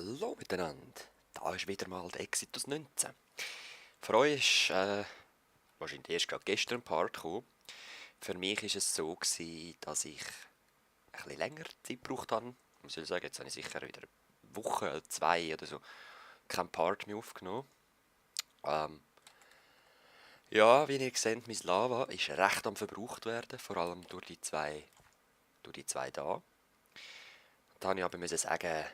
Hallo miteinander, da ist wieder mal der Exitus 19. Für euch ist wahrscheinlich erst gerade gestern ein Part gekommen. Für mich war es so, dass ich ein bisschen länger Zeit gebraucht habe. Ich soll sagen, jetzt habe ich sicher wieder eine Woche, zwei oder so kein Part mehr aufgenommen. Ja, wie ihr seht, mein Lava ist recht am verbraucht werden, vor allem durch die zwei da. Da musste ich aber sagen,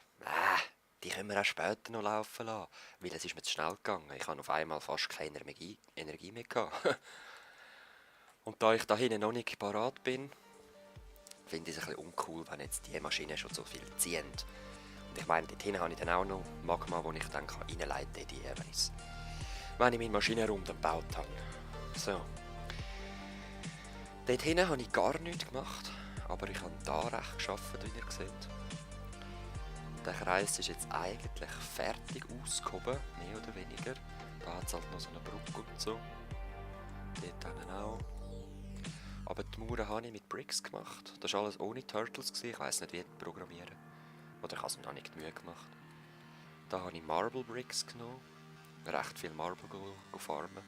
die können wir auch später noch laufen lassen, weil es ist mir zu schnell gegangen. Ich habe auf einmal fast keine Energie mehr gehabt. Und da ich da hinten noch nicht parat bin, finde ich es ein bisschen uncool, wenn jetzt die Maschinen schon so viel ziehen. Und ich meine, dort hinten habe ich dann auch noch Magma, wo ich dann reinleiten kann, wenn ich meine Maschinenraum dann gebaut habe. So. Dort hinten habe ich gar nichts gemacht, aber ich habe da recht geschafft, wie ihr seht. Der Kreis ist jetzt eigentlich fertig ausgehoben, mehr oder weniger. Da hat es halt noch so eine Brücke und so. Dort dann auch. Aber die Mauern habe ich mit Bricks gemacht. Das war alles ohne Turtles. Ich weiss nicht, wie die programmieren. Oder ich habe es mir noch nicht Mühe gemacht. Da habe ich Marble Bricks genommen. Recht viel Marble farmen.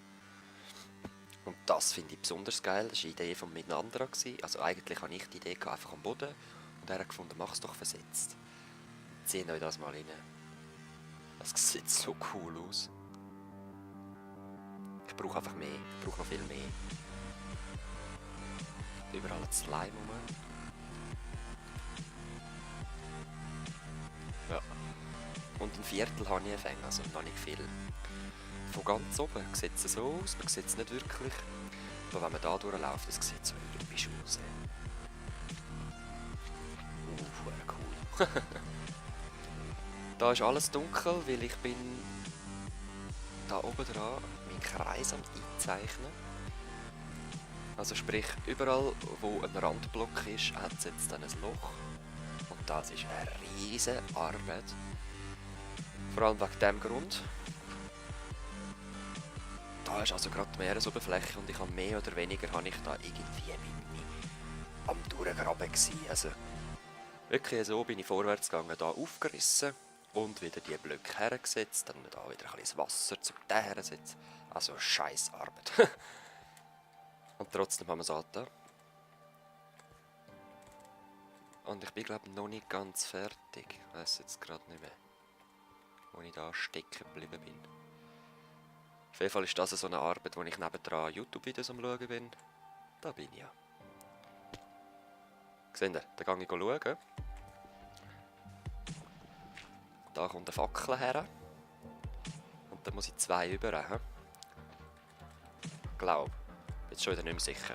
Und das finde ich besonders geil. Das war die Idee von Miteinander. Also eigentlich habe ich die Idee einfach am Boden. Und er hat gefunden, mach es doch versetzt. Zieht euch das mal rein. Das sieht so cool aus. Ich brauche einfach mehr. Ich brauche noch viel mehr. Überall ein Slime rum. Ja. Und ein Viertel habe ich empfangen, also noch nicht viel. Von ganz oben sieht es so aus, man sieht es nicht wirklich. Aber wenn man da durchläuft, das sieht so episch aus. Cool. Da ist alles dunkel, weil ich bin da oben dran meinen Kreis am Einzeichnen. Also sprich, überall wo ein Randblock ist, hat es jetzt dann ein Loch. Und das ist eine riesige Arbeit. Vor allem wegen dem Grund. Da ist also gerade die Meeresoberfläche und ich habe mehr oder weniger da irgendwie am Durchgraben gewesen. Also wirklich so bin ich vorwärts gegangen, da aufgerissen und wieder die Blöcke hergesetzt, dann da wieder ein bisschen Wasser zum hersetzen. Also scheiß Arbeit. Und trotzdem haben wir es halt da. Und ich bin glaube noch nicht ganz fertig. Ich weiss jetzt gerade nicht mehr, wo ich da stecken geblieben bin. Auf jeden Fall ist das so eine Arbeit, wo ich nebendran YouTube-Videos am Schauen bin. Da bin ich ja. Seht ihr, da gehe ich schauen. Da kommt eine Fackel her. Und dann muss ich 2 über. Glaub. Bin schon wieder nicht mehr sicher.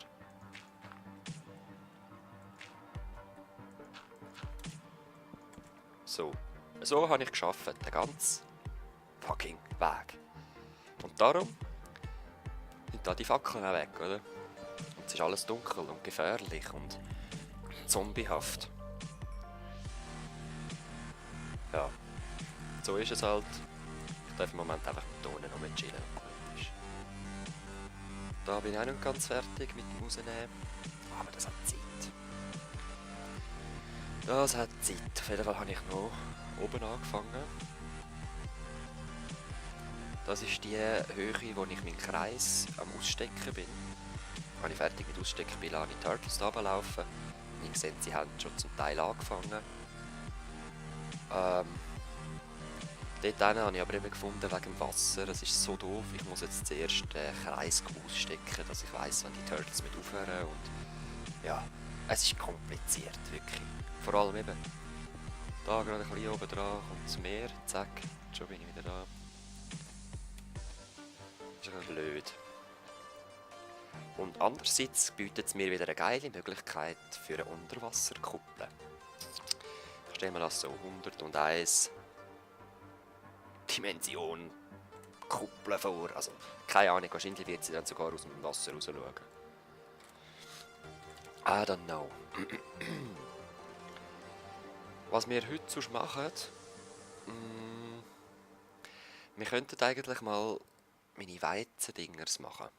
So. So habe ich geschafft, den ganzen fucking Weg. Und darum sind da die Fackeln auch weg, oder? Und es ist alles dunkel und gefährlich und zombiehaft. Ja, so ist es halt. Ich darf im Moment einfach mit unten noch chillen und gut ist. Da bin ich auch nicht ganz fertig mit dem Rausnehmen. Aber das hat Zeit. Das hat Zeit. Auf jeden Fall habe ich noch oben angefangen. Das ist die Höhe, wo ich meinen Kreis am Ausstecken bin. Wenn ich fertig mit Ausstecken bin, lasse ich die Turtles runterlaufen. Und ihr seht, sie haben schon zum Teil angefangen. Dort habe ich aber eben gefunden, wegen dem Wasser, es ist so doof, ich muss jetzt zuerst den Kreis ausstecken, dass ich weiss, wenn die Turtles mit aufhören und ja, es ist kompliziert, wirklich. Vor allem eben, da gerade ein bisschen oben dran kommt das Meer, zack, schon bin ich wieder da. Das ist ein bisschen blöd. Und andererseits bietet es mir wieder eine geile Möglichkeit für eine Unterwasserkuppel. Ich stelle mir das so 101 Dimension Kuppel vor. Also, keine Ahnung, wahrscheinlich wird sie dann sogar aus dem Wasser raus schauen. I don't know. Was wir heute sonst machen, wir könnten eigentlich mal meine Weizendingers machen.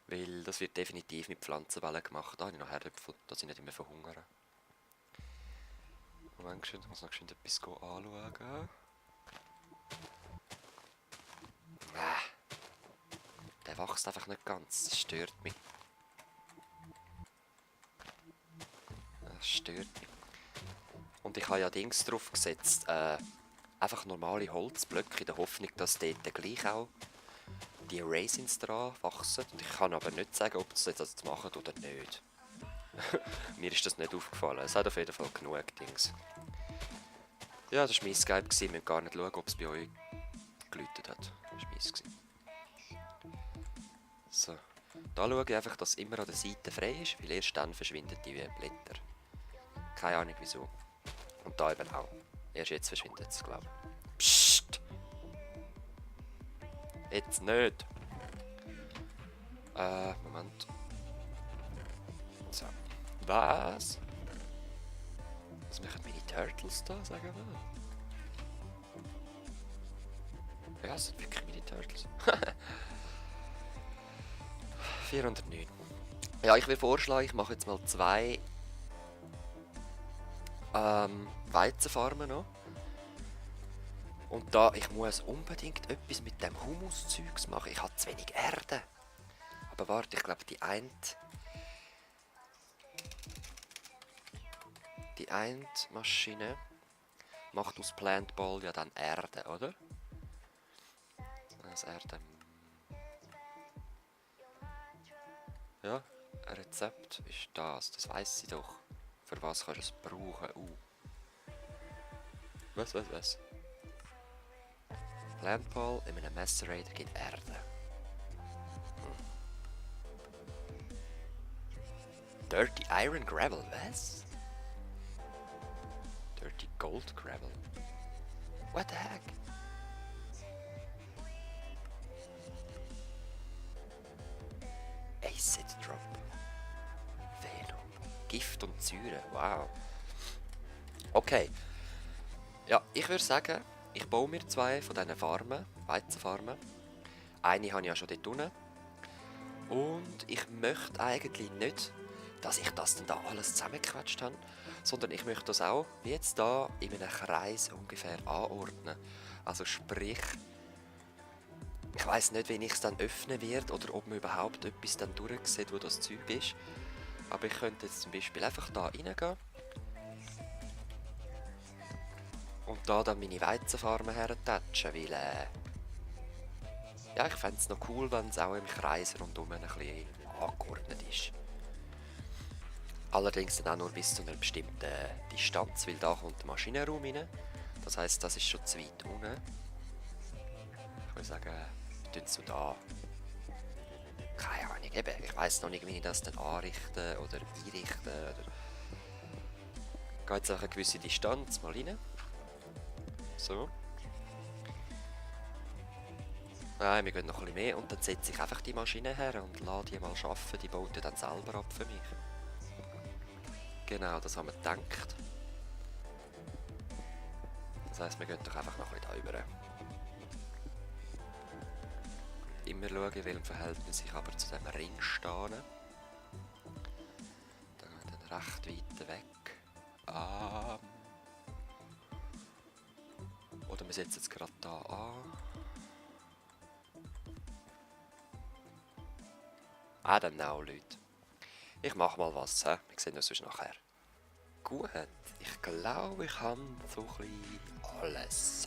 Weil das wird definitiv mit Pflanzenwellen gemacht. Da habe ich noch Herdöpfel, dass ich nicht immer verhungere. Moment, ich muss noch etwas anschauen. Der wächst einfach nicht ganz. Das stört mich. Das stört mich. Und ich habe ja Dings drauf gesetzt. Einfach normale Holzblöcke in der Hoffnung, dass dort gleich auch die Raisins dran wachsen. Und ich kann aber nicht sagen, ob das jetzt machen oder nicht. Mir ist das nicht aufgefallen. Es hat auf jeden Fall genug Dings. Ja, das war mein Skype. Wir müssen gar nicht schauen, ob es bei euch geläutet hat. Das war meins. So. Da schaue ich einfach, dass es immer an der Seite frei ist, weil erst dann verschwinden die Blätter. Keine Ahnung wieso. Und da eben auch. Erst jetzt verschwindet es, glaube ich. Psst! Jetzt nicht! Moment. So. Was? Was machen meine Turtles da, sagen wir mal? Ja, es sind wirklich meine Turtles. 409. Ja, ich will vorschlagen, ich mache jetzt mal 2 Weizenfarmen noch. Und da, ich muss unbedingt etwas mit dem Humuszeugs machen. Ich habe zu wenig Erde. Aber warte, ich glaube die eine Maschine macht aus Plant Ball ja dann Erde, oder? Das Erde. Ja, ein Rezept ist das weiß ich doch. Für was kannst du es brauchen? Was? Plant Ball in einem Macerator gibt Erde. Dirty Iron Gravel, was? Dirty Gold Gravel? What the heck? Acid Drop. Venom. Gift und Säure, wow. Okay. Ja, ich würde sagen, ich baue mir 2 von diesen Farmen, Weizenfarmen. Eine habe ich ja schon dort unten. Und ich möchte eigentlich nicht, dass ich das dann da alles zusammengequetscht habe, sondern ich möchte das auch, wie jetzt da, in einem Kreis ungefähr anordnen. Also sprich, ich weiss nicht, wenn ich es dann öffnen werde oder ob man überhaupt etwas dann durchsieht, wo das Zeug ist. Aber ich könnte jetzt zum Beispiel einfach da reingehen. Und da dann meine Weizenfarmen hertatschen, weil ja, ich fände es noch cool, wenn es auch im Kreis rundum ein bisschen angeordnet ist. Allerdings dann auch nur bis zu einer bestimmten Distanz, weil da kommt der Maschinenraum rein. Das heisst, das ist schon zu weit unten. Ich würde sagen, wir tun es da. Keine Ahnung, eben, ich weiss noch nicht, wie ich das dann anrichten oder einrichten. Oder ich gehe jetzt auf eine gewisse Distanz mal rein. So. Nein, wir gehen noch ein bisschen mehr und dann setze ich einfach die Maschine her und lasse die mal arbeiten. Die baut dann selber ab für mich. Genau, das haben wir gedacht. Das heisst, wir gehen doch einfach noch ein bisschen da rüber. Immer schauen, in welchem Verhältnis ich aber zu diesem Ring stehe. Da gehen wir dann recht weit weg. Oder wir setzen es gerade da an. I don't know, Leute. Ich mache mal was, he? Wir sehen uns nachher. Gut, ich glaube, ich habe so ein bisschen alles.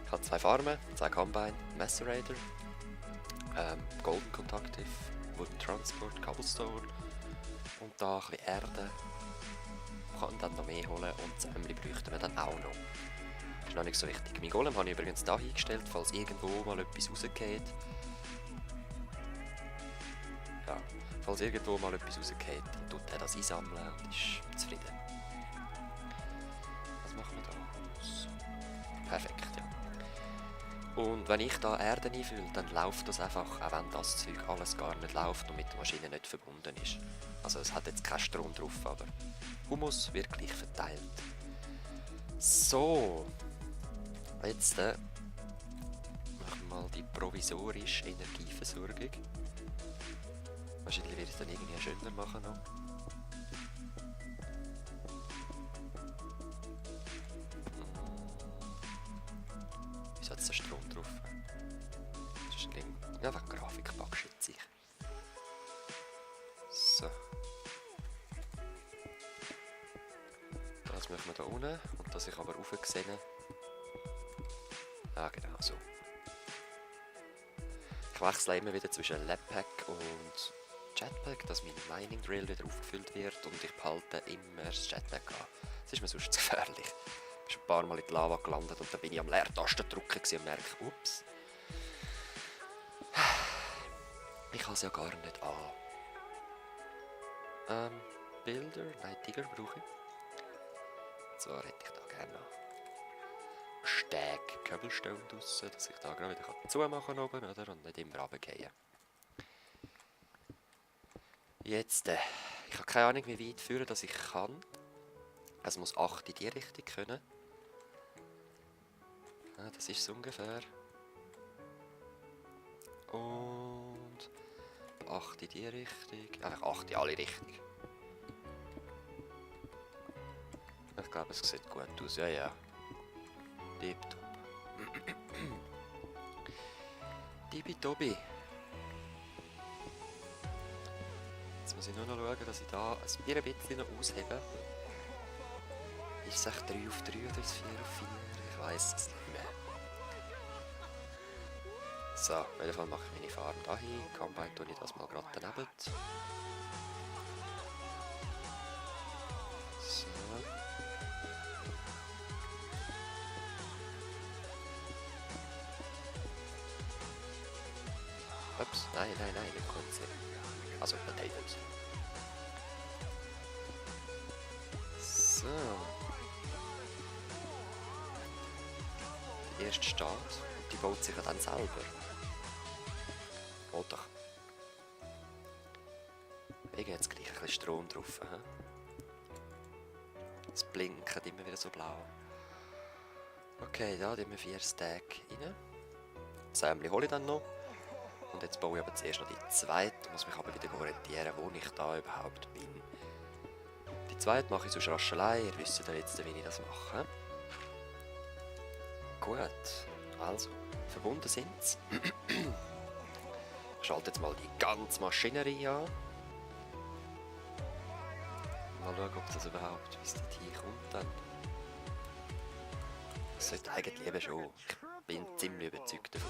Ich habe 2 Farmen, 2 Combine, Macerator, Golden Conductive, Wooden Transport, Cobblestone und da ein bisschen Erde. Ich kann dann noch mehr holen und Sämli bräuchten wir dann auch noch. Das ist noch nicht so wichtig. Mein Golem habe ich übrigens da hingestellt, falls irgendwo mal etwas rausgeht. Ja, falls irgendwo mal etwas rausgeht, dann tut er das einsammeln und ist zufrieden. Was machen wir da? So. Perfekt, ja. Und wenn ich da Erde einfülle, dann läuft das einfach, auch wenn das Zeug alles gar nicht läuft und mit der Maschine nicht verbunden ist. Also es hat jetzt keinen Strom drauf, aber Humus wird gleich verteilt. So, jetzt machen wir mal die provisorische Energieversorgung. Wahrscheinlich werde ich es dann irgendwie schöner machen noch. Ja, wegen Grafikbug schätze ich. So. Das machen wir da unten. Und dass ich aber raufgesehen. Ah, genau so. Ich wechsle immer wieder zwischen Labpack und Jetpack, dass mein Mining Drill wieder aufgefüllt wird und ich behalte immer das Jetpack an. Das ist mir sonst zu gefährlich. Ich bin schon ein paar Mal in die Lava gelandet und dann bin ich am Leertasten drücken und merke, ups. Ich habe es ja gar nicht an. Bilder, nein, Tiger brauche ich. Zwar hätte ich da gerne noch Steg Cobblestone draussen, dass ich da gerade wieder zumachen kann oben, oder? Und nicht immer runtergehen. Jetzt, ich habe keine Ahnung, wie weit führen dass ich kann. Es muss 8 in die Richtung können. Ja, das ist es ungefähr. Und 8 in die Richtung. Einfach 8 in alle Richtungen. Ich glaube, es sieht gut aus. Ja, ja. Tipptopp. Tippitoppi. Jetzt muss ich nur noch schauen, dass ich da ein bisschen noch aushebe. Ist es echt 3 auf 3 oder ist es 4 auf 4? Ich weiss es nicht mehr. So, auf jeden Fall mache ich meine Farm dahin. Combine tue ich das mal gerade daneben. So. Ups, nein, nicht kurz. Also Potatoes. So. Die erste steht. Die baut sich ja dann selber. Oder? Wegen jetzt gleich ein bisschen Strom drauf. He? Es blinkt immer wieder so blau. Okay, da tun wir 4 Stack rein. Sämli hole ich dann noch. Und jetzt baue ich aber zuerst noch die zweite. Muss mich aber wieder orientieren, wo ich da überhaupt bin. Die zweite mache ich sonst rasch allein. Ihr wisst ja jetzt, wie ich das mache. Gut, also, verbunden sind sie. Ich schalte jetzt mal die ganze Maschinerie an. Mal schauen, ob das überhaupt bis dorthin kommt dann. Das sollte eigentlich eben schon. Ich bin ziemlich überzeugt davon.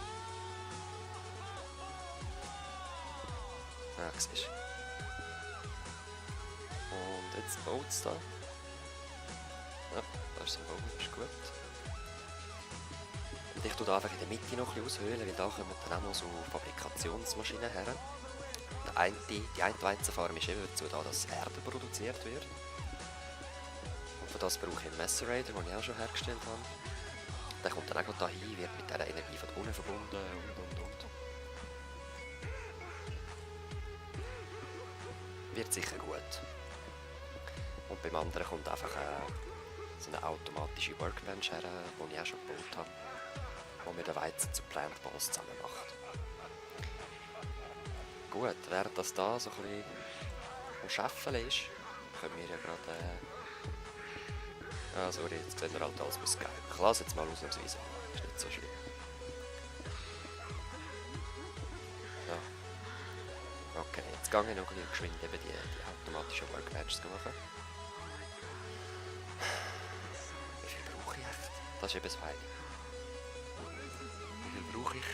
Ja, siehst du. Und jetzt baut es da. Ja, da ist es Baum, das ist gut. Und ich tue da einfach in der Mitte noch ein bisschen aushöhlen, weil da kommen dann auch noch so Fabrikationsmaschinen her. Die eine Weizenfarm ist eben dazu da, dass Erde produziert wird. Und für das brauche ich einen Macerator, den ich auch schon hergestellt habe. Der kommt dann auch da hin, wird mit dieser Energie von unten verbunden und. Wird sicher gut. Und beim anderen kommt einfach so eine automatische Workbench her, die ich auch schon gebaut habe, wo mir den Weizen zu Plant Balls zusammen macht. Gut, während das da so ein bisschen am Scheffeln ist, können wir ja gerade... Ah, sorry, jetzt sehen wir halt alles mit Skype. Ich lasse jetzt mal ausnahmsweise. Ist nicht so schlimm. Ja. Okay, jetzt gehe ich noch geschwind eben die automatischen Workbenches machen. Wie viel brauche ich echt? Das ist eben das Heilige. Wie viel brauche ich?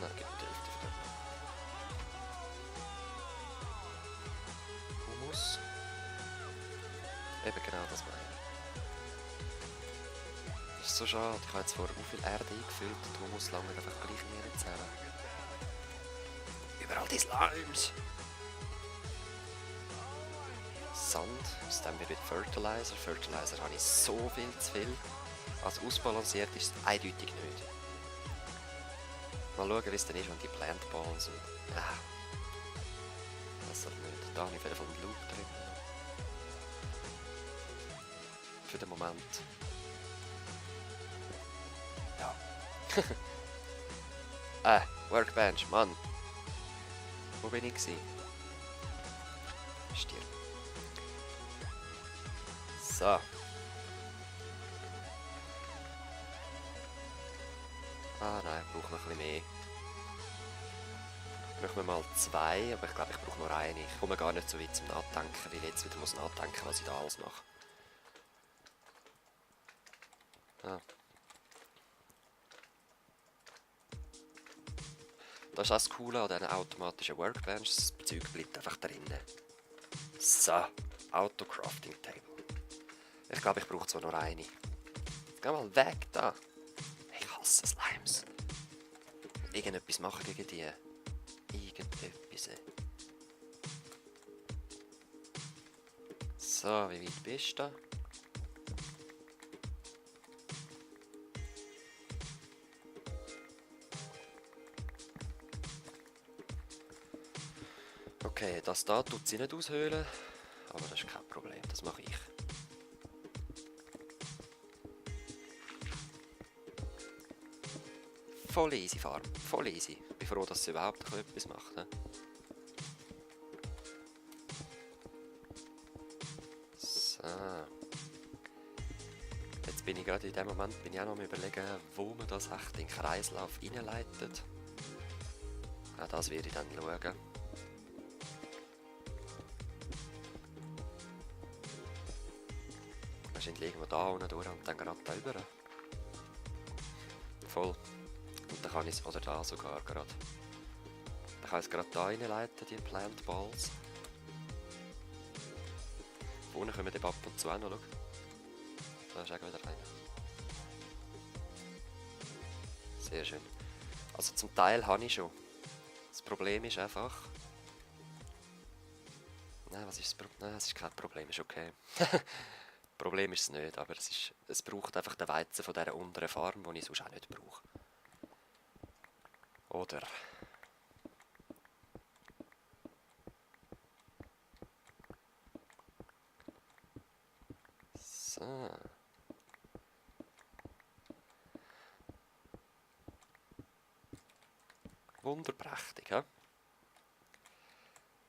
Nein, gibt die Hälfte von dem. Humus. Eben genau das meine ich. Das ist so schade, ich habe jetzt vorher so viel Erde eingefüllt und Humus lange einfach gleich nie zusammen. Überall die Slimes! Sand, aus dem wird Fertilizer. Fertilizer habe ich so viel zu viel. Also ausbalanciert ist es eindeutig nicht. Mal schauen, wie es dann ist, wenn die Plant Balls und... das halt nicht. Da habe ich viel von dem Loop drin. Für den Moment. Ja. Workbench, Mann. Wo bin ich gewesen? Stirb. So. So. Ah nein, ich brauche noch ein bisschen mehr. Machen wir mal 2, aber ich glaube, ich brauche nur eine. Ich komme gar nicht so weit zum Nachdenken, weil ich jetzt wieder muss nachdenken, was ich da alles mache. Ah. Das ist auch das Coole an diesen automatischen Workbenches, das Zeug bleibt einfach drinnen. So, Auto-Crafting Table. Ich glaube, ich brauche zwar nur eine. Geh mal weg da. Ich hasse Slimes. Irgendetwas machen gegen die. Irgendetwas. So, wie weit bist du? Okay, das da tut sie nicht aushöhlen, aber das ist kein Problem, das mache ich. Voll easy Farm, voll easy. Ich bin froh, dass sie überhaupt etwas macht. Ne? So. Jetzt bin ich gerade in dem Moment auch noch am Überlegen, wo man das echt in den Kreislauf reinleitet. Auch das werde ich dann schauen. Wahrscheinlich irgendwo da unten durch und dann gerade da rüber. Voll. Und dann kann ich es, oder da sogar gerade. Dann kann ich es gerade da reinleiten, die Plant Balls. Vorne kommen die ab und zu auch noch, schau. Da ist auch wieder einer. Sehr schön. Also zum Teil habe ich schon. Das Problem ist einfach... Nein, was ist das Problem? Nein, es ist kein Problem, ist okay. Problem ist es nicht, aber es braucht einfach den Weizen von dieser unteren Farm, den ich sonst auch nicht brauche. Oder? So. Wunderprächtig, ja?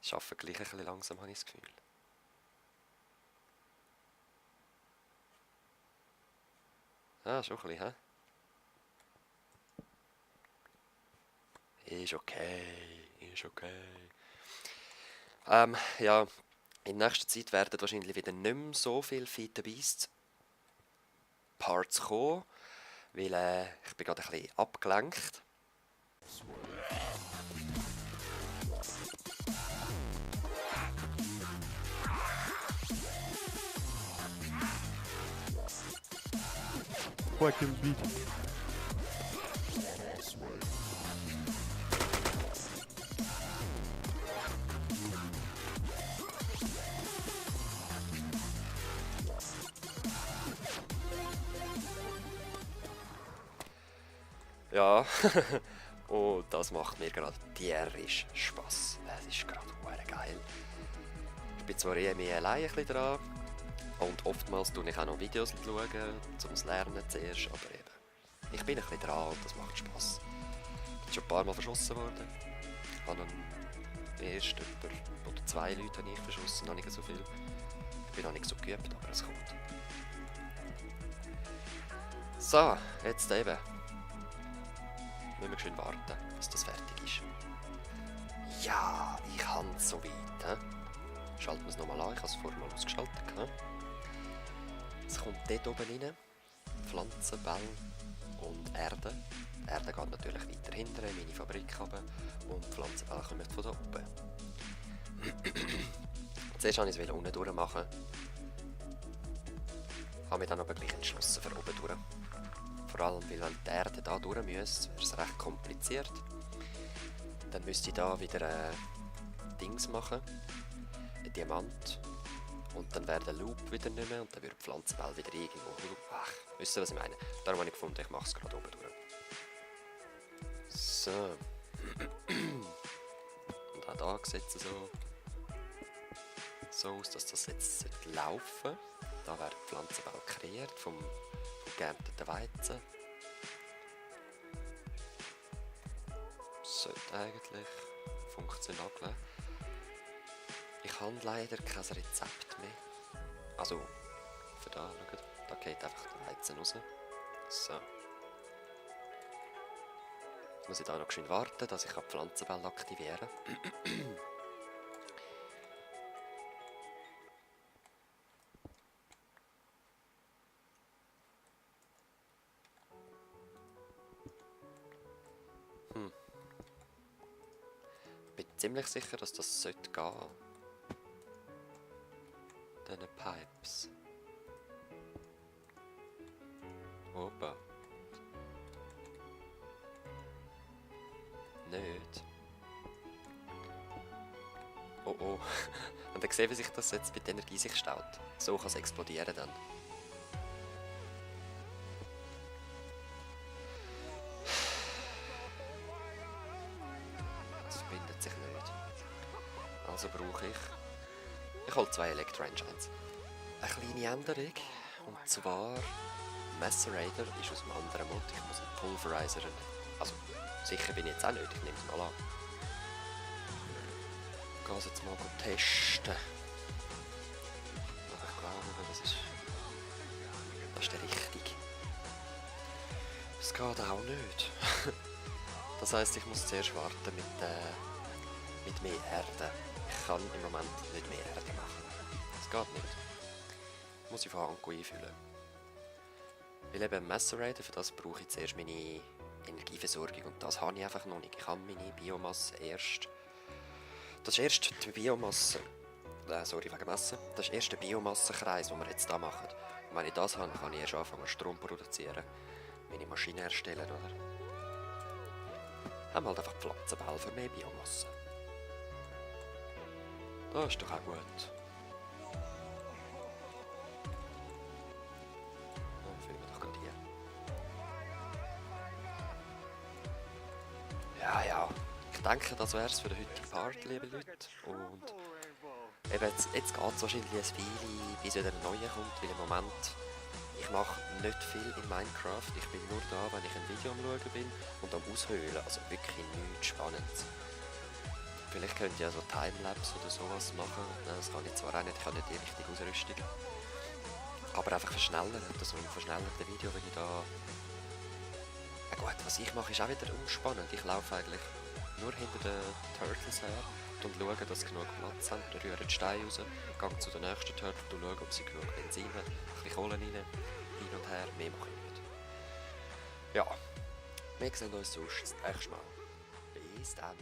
Ich arbeite gleich ein bisschen langsam, habe ich das Gefühl. Ah, schon ein bisschen, hä? Ist okay, ist okay. Ja, in nächster Zeit werden wahrscheinlich wieder nicht mehr so viele Feed the Beast Parts kommen, weil ich bin gerade ein bisschen abgelenkt. Fucking beat. Ja, und das macht mir gerade tierisch Spass. Es ist gerade geil. Ich bin zwar mehr allein ein bisschen dran und oftmals schaue ich auch noch Videos, zum Lernen zuerst, aber eben, ich bin ein bisschen dran und das macht Spass. Ich bin schon ein paar Mal verschossen worden. Ich habe erst oder 2 Leute habe ich verschossen, noch nicht so viel. Ich bin noch nicht so geübt, aber es kommt. So, jetzt eben. Müssen wir schön warten, bis das fertig ist. Ja, ich habe es soweit. Schalten wir es nochmal an, ich habe es vorher mal ausgeschaltet. Es kommt dort oben rein. Pflanzen, Bälle und Erde. Die Erde geht natürlich weiter hinten, in meine Fabrik runter. Und die Pflanzenbälle kommen von da oben. Zuerst wollte ich es unten durch machen. Habe mich dann aber gleich entschlossen für oben durch. Vor allem, weil wenn die Erde da durch müsste, wäre es recht kompliziert. Dann müsste ich da wieder Dings machen, ein Diamant. Und dann wäre der Loop wieder nicht mehr und dann würde die Pflanzenwelt wieder irgendwo... Ach, wisst ihr, was ich meine? Darum habe ich gefunden, ich mache es gerade oben durch. So. Und auch da sieht es so aus, dass das jetzt laufen sollte. Da wäre die Pflanzenwelt kreiert vom geernteten Weizen. Sollte eigentlich funktionieren. Ich habe leider kein Rezept mehr. Also für da, schaut. Da geht einfach der Weizen raus. So. Jetzt muss ich da noch schön warten, dass ich die Pflanzenbälle aktivieren kann. Ich bin ziemlich sicher, dass das sollte gehen. Diese Pipes. Opa. Nicht. Oh oh. Und dann sehen, wie sich das jetzt mit der Energie sich staut. So kann es explodieren dann. Das bindet sich nicht. Also brauche ich... Ich hole 2 Elektro-Engines. Eine kleine Änderung. Und zwar... Macerator ist aus einem anderen Mod. Ich muss einen Pulverizer nehmen. Also, sicher bin ich jetzt auch nicht. Ich nehme es mal an. Ich gehe es jetzt mal testen. Aber ich glaube, das ist der richtige. Das geht auch nicht. Das heisst, ich muss zuerst warten mit mehr Erde. Ich kann im Moment nicht mehr Erde machen. Das geht nicht. Muss ich von Hand einfüllen. Weil eben Macerator, für das brauche ich zuerst meine Energieversorgung. Und das habe ich einfach noch nicht. Ich habe meine Biomasse erst... Das ist erst die Biomasse... sorry, wegen Messen. Das ist erst der Biomassenkreis, den wir jetzt hier machen. Und wenn ich das habe, kann ich erst anfangen Strom produzieren. Meine Maschine erstellen, oder? Haben halt einfach Pflanzenbälle für mehr Biomasse. Das ist doch auch gut. Dann füllen wir doch gerade hier. Ja. Ich denke, das wäre es für den heutigen Part, liebe Leute. Und eben jetzt geht es wahrscheinlich ein Weile, bis wieder ein neuer kommt, weil im Moment ich mache nicht viel in Minecraft. Ich bin nur da, wenn ich ein Video am Schauen bin und am Aushöhlen, also wirklich nichts Spannendes. Vielleicht könnt ihr ja so Timelapse oder sowas machen. Das kann ich zwar auch nicht, ich habe nicht die richtige Ausrüstung. Aber einfach verschnellern, so ein verschnellertes Video, wenn ich da... Ja gut, was ich mache ist auch wieder unspannend. Ich laufe eigentlich nur hinter den Turtles her und schaue, dass sie genug Platz haben. Dann rühre die Steine raus, gehe zu den nächsten Turtles und schaue, ob sie genug Benzin haben. Ein bisschen Kohle rein, hin und her, mehr mache ich nicht. Ja, wir sehen uns sonst das nächste Mal. Bis dann.